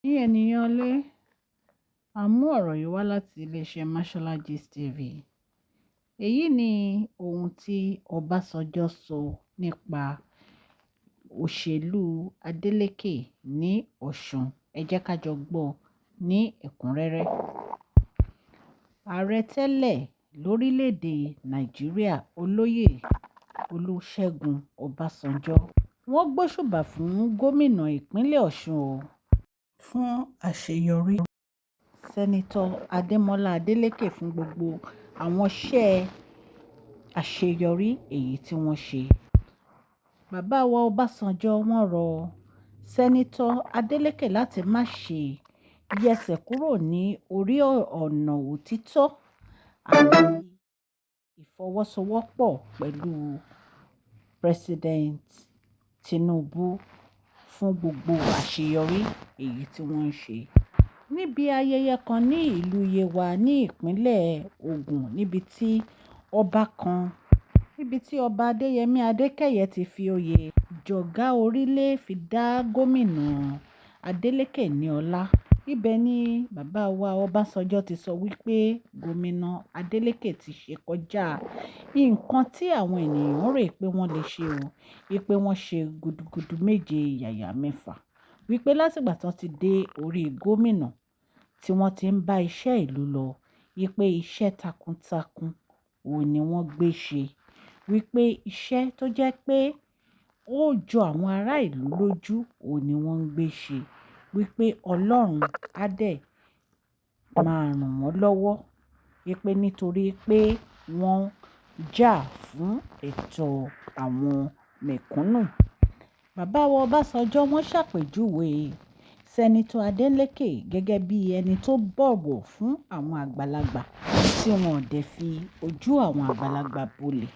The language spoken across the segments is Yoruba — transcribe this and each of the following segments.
Ní ènìyàn lé, a mú ọ̀rọ̀ yìí wá láti iléeṣẹ́ Mashola Gist TV. Èyí ni ohun tí Ọbásanjọ́ sọ nípa òṣèlú Adeleke ní Ọ̀ṣun. Ẹ jẹ́ ká jọ gbọ́ ní ẹ̀kúnrẹ́rẹ́. Ààrẹ tẹ́lẹ̀ lórílẹ̀-èdè Nàìjíríà, Olóyè Olúṣẹ́gun Ọbásanjọ́, wọ́n gbóṣùbà fún gómìnà ìpínlẹ̀ Ọ̀ṣun o fún àṣeyọrí Sẹ́nitọ́ Adémọlá Adeleke fún gbogbo àwọn iṣẹ́ àṣeyọrí èyí tí wọ́n ṣe. Bàbá wa Ọbásanjọ́ wọ́n rọ Sẹ́nitọ́ Adeleke láti má ṣe yẹsẹ̀ kúrò ní orí ọ̀nà òtítọ́ àti ìfọwọ́sowọ́pọ̀ pẹ̀lú President Tinubu fún gbogbo àṣeyọrí èyí tí wọ́n ń ṣe. Níbi ayẹyẹ kan ní ìlú Yewa ní ìpínlẹ̀ Ògùn níbi tí ọba Adéyẹmí Adékẹ́yẹ ti fi oyè Jọ̀gá orílẹ̀ fi dá gómìnà Adeleke ní ọlá. Ibẹ̀ ni bàbá wa Ọbásanjọ́ ti sọ wípé gómìnà Adeleke ti ṣe kọjá nǹkan tí àwọn ènìyàn rò pé wọ́n lè ṣe o, wípé wọ́n ṣe gudugudu méje yàyà mẹ́fà, wípé látìgbà tí wọ́n ti dé orí gómìnà tí wọ́n ti ń bá iṣẹ́ ìlú lọ, wípé iṣẹ́ takuntakun òun ni wọ́n gbé ṣe, wípé iṣẹ́ tó jẹ́ pé ó jọ àwọn ará ìlú lójú òun ni wọ́n ń gbé ṣe, wípé Ọlọ́run á dẹ̀ máa ràn wọ́n lọ́wọ́, wípé nítorí pé wọ́n jà fún ẹ̀tọ́ àwọn mẹ̀kúnnù. Bàbá wa Ọbásanjọ́ wọ́n ṣàpèjúwe Sẹ́nitọ́ Adeleke gẹ́gẹ́ bí ẹni tó bọ̀wọ̀ fún àwọn àgbàlagbà tí wọ́n dẹ̀ fi ojú àwọn àgbàlagbà bolẹ̀.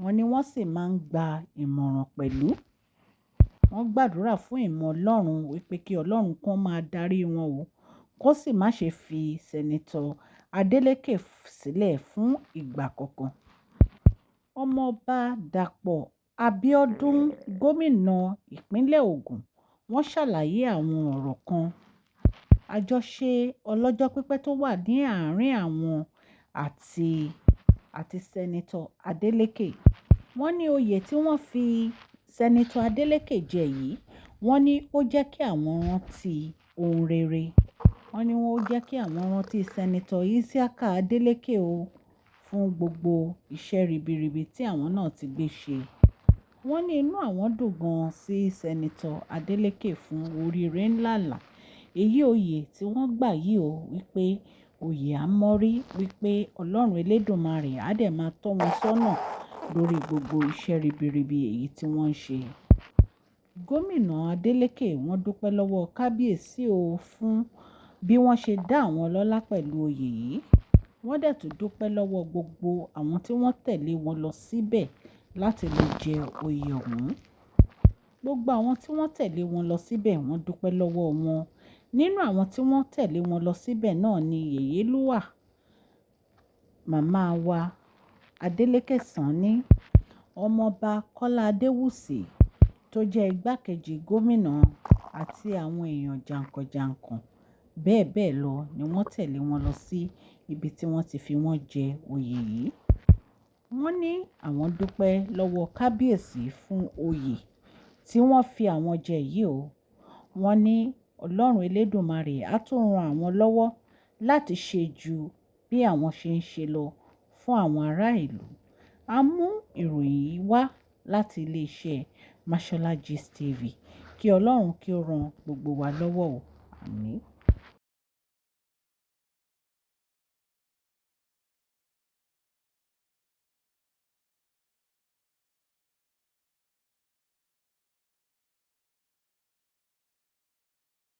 Wọ́n ní wọ́n sì máa ń gba ìmọ̀ràn pẹ̀lú. Wọ́n gbàdúrà fún ìmọ̀ Ọlọ́run wípé kí Ọlọ́run kó máa darí wọn o, kó sì má ṣe fi Sẹ́nitọ́ Adeleke sílẹ̀ fún ìgbà kankan. Ọmọọba Dàpọ̀ Abiodun, gómìnà ìpínlẹ̀ Ògùn, wọ́n ṣàlàyé àwọn ọ̀rọ̀ kan. Àjọṣe ọlọ́jọ́ pípẹ́ tó wà ní àárín àwọn àti Sẹ́nitọ́ Adeleke. Wọ́n ní oyè tí wọ́n fi Sẹ́nitọ́ Adeleke jẹ yìí, wọ́n ní ó jẹ́ kí àwọn rántí ohun rere. Wọ́n ní ó jẹ́ kí àwọn rántí Sẹ́nitọ́ Isiaka Adeleke o fún gbogbo iṣẹ́ ribiribi tí àwọn náà ti gbé ṣe. Wọ́n ní inú àwọn dùn gan-an sí Sẹ́nitọ́ Adeleke fún oríire ńláǹlà èyí oyè tí wọ́n gbà yìí o, wípé oyè àmọ́rí, wípé Ọlọ́run Elédùmarè á dẹ̀ máa tọ́ wọn sọ́nà lórí gbogbo iṣẹ́ ribiribi èyí tí wọ́n ń ṣe. Gómìnà Adeleke wọ́n dúpẹ́ lọ́wọ́ Kábíyèsí o fún bí wọ́n ṣe dá àwọn lọ́lá pẹ̀lú oyè yìí. Wọ́n dẹ̀ tún dúpẹ́ lọ́wọ́ gbogbo àwọn tí wọ́n tẹ̀lé wọn lọ síbẹ̀ láti lọ jẹ oyè ọ̀hún. Gbogbo àwọn tí wọ́n tẹ̀lé wọn lọ síbẹ̀ wọ́n dúpẹ́ lọ́wọ́ wọn. Nínú àwọn tí wọ́n tẹ̀lé wọn lọ síbẹ̀ náà ni Yèyélúà, màmá wa Adeleke Sanni, Ọmọọba Kọ́lá Adéwùsì tó jẹ́ igbákejì gómìnà àti àwọn èèyàn jàǹkànjàǹkàn bẹ́ẹ̀ bẹ́ẹ̀ lọ ni wọ́n tẹ̀lé wọn lọ sí ibi tí wọ́n ti fi wọ́n jẹ oyè yìí. Wọ́n ní àwọn dúpẹ́ lọ́wọ́ Kábíyèsí fún oyè tí wọ́n fi àwọn jẹ yìí o. Wọ́n ní Ọlọ́run Elédùmarè á tún ran àwọn lọ́wọ́ láti ṣe ju bí àwọn ṣe ń ṣe lọ fún àwọn ará ìlú. A mú ìròyìn yìí wá láti iléeṣẹ́ Mashola Gist TV. Kí Ọlọ́run kí ó ran gbogbo wa lọ́wọ́ o. Àmín.